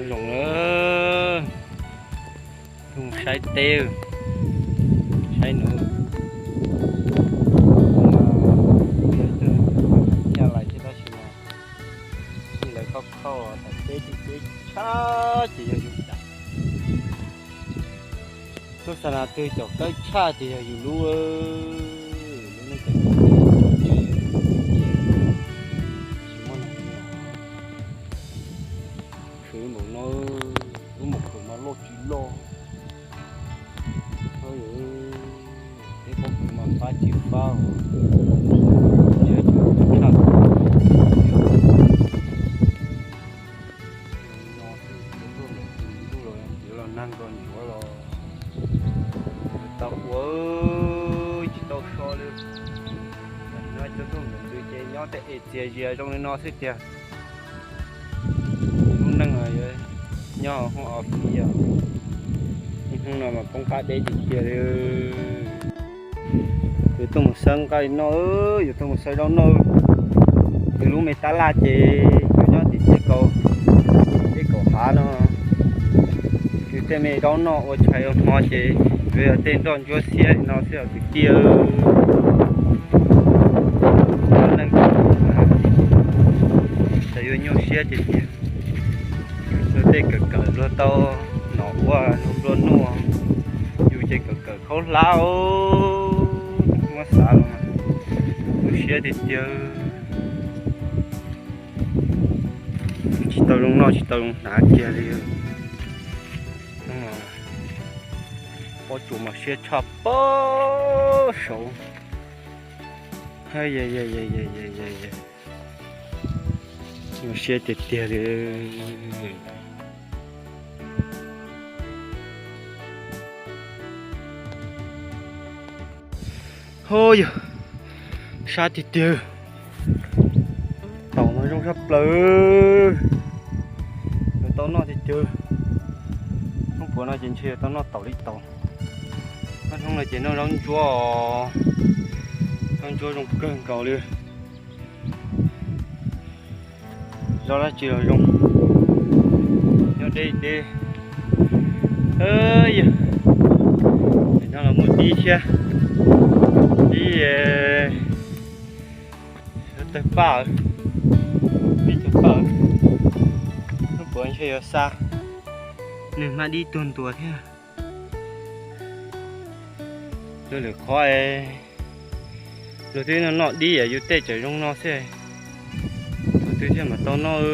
Zoo na, mus saib teb, saib nws, ncaj lais thiab tab sis mas ntawd khauj khauj tas teb tsis teb tshaj ces yog yus tas. Lub xa nas twg caum kawg tshaj ces yog yus lub, lub neej tsis muaj neeg khwv npaum no, lub mus khwv mas loj tsis loj, teb pob kws mas fab tsis fab, tshaj no, ntuj los nag nkaus ntsuav los tau ua tsis tau so li. No cov tuaj mus ntws ces nyob tej es txias zias zoo li no xwb tiag. Lub neej nyob hauv office, hnub no mas poob qab deb tiag tiag li. Yuav tuaj mus xawb nqaij noj, yuav tuaj mus xawb zaub noj. Yus lub me tab laj ces yus nyob tim tej kaum, tej kaum hav no, yus tej me zaub noj ua tshais ua hmo ces yuav yog tej nroj ntsuab xiab li no xwb os kwv tij. Neej ces yuav nyuaj siab tiag tiag. Luag tej kawm kawm luag tau nom ua, luag nplua nuj, yus ces kawm kawm khaub hlab, muab xav los mas tu siab tiag tiag. Tsis tau zoo noj tsis tau zoo hnav kiag li. Pob tsuas mas siab tshaj pob saud. Siab tiag tiag li. Hos yog sab tiag tiag. Taum mas zoo sab plaws, yuav tau noj tiag tiag. Hnub puav no ces ntshe yuav tau noj taum li taum. Ob hnub no ces noj zaub ntsuab, zaub ntsuab zoo kawg nkaus li. Zaub dab tsi los zoo, nyob deb deb. Yog no los muaj dib thiab, dib tawg paj, dib tawg paj. Hnub puav ntshe yuav xa, nws hmab dib tuag ntua thiab. Luag lwm qhov, luag twb noj noj dib yus tej tseem zoo no xwb, luag twb thiaj mam tau noj.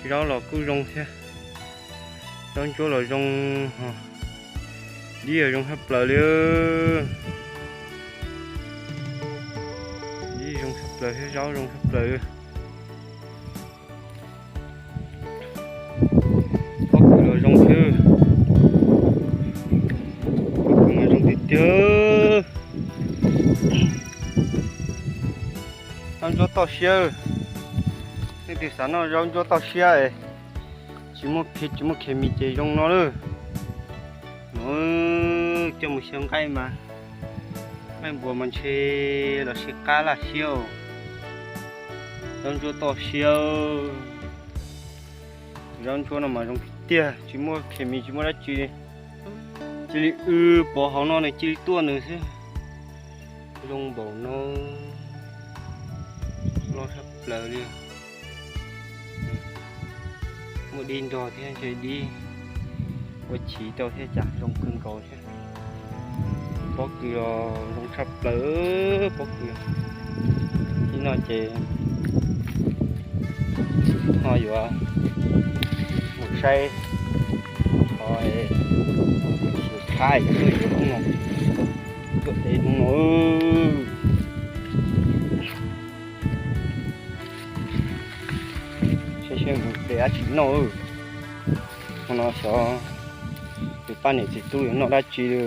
Zaub los kuj zoo thiab, zaub ntsuab los zoo, dib los zoo sab plaws li. Dib zoo sab plaws thiab zaub zoo sab plaws. Pob kws los zoo thiab, pob kws mas zoo tiag tiag. Zaub ntsuab toj siab, leej twg xav noj zaub ntsuab toj siab, tsis muaj, tsis muaj khes mis ces zoo no lawm. Coj mus xyaw nqaij mas, nqaij npuas mas ntshe los sib qab laj siab. Zaub ntsuab toj siab, zaub ntsuab no mas zoo tiag, tsis muaj khes mis tsis muaj dab tsi, cia li w pov hauv no nws cia li tuaj nws xwb. Zoo npaum no, loj sab plaws li. Muaj dib nrog thiab, ntshe dib ua chiv rau thiab cas zoo kawg nkaus thiab. Pob kws los zoo tshaj plaws, pob kws. Ib no ces ho yuav mus saib, ho khab tuaj yuav hnub no, tuaj ev hnub no. Saib seb mus de dab tsi noj. Hmo no xyov tus poj niam txiv tub yuav noj dab tsi li.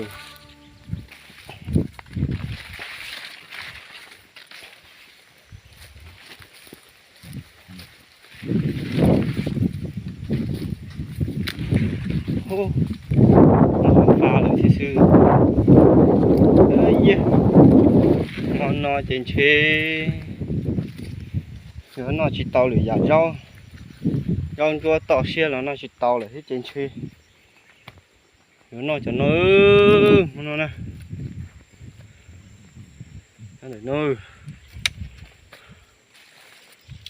Fa lawm xwb xwb. Hmo no ces ntshe yuav noj tsis tau lwm yam zaub. Cov ntsuab tom siab los noj tsis tau lawm thiab ces ntshe yuav noj cov no, no na.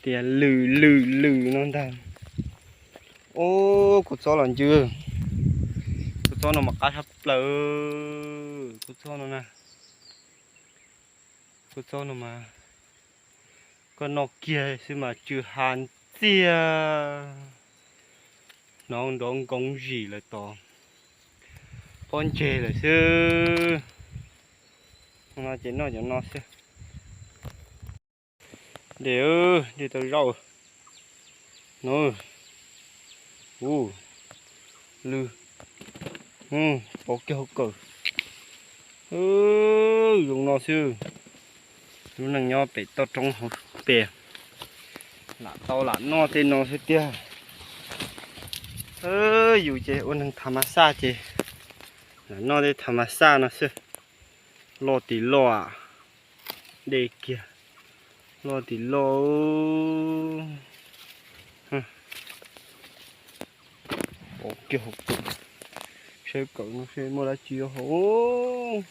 Tias lwm lwm lwm no ntag. Ub, kua txob los ncw. Kua txob no mas qab tshaj plaws. Kua txob no na, kua txob no mas koj noj kiag xwb mas tsw ha ntxiag, hnov nrov nkoov zim lawm tod, pob ntseg lawm xwb. No ces noj cov no xwb. Dej, dej tau zaum no. Ub, lwm, pov kiag hauv kawm. Zoo no xwb. Lub neej nyob pem toj roob hauv pes, lam tau lam noj tej no xwb tiag. Yus ces ua neeg tham mas xaj ces lam noj tej tham mas xaj no xwb. Loj tim loj, dej kiag, loj tim loj. Pov kiag hauv kawm, saib kawm no seb muaj dab tsi hauv.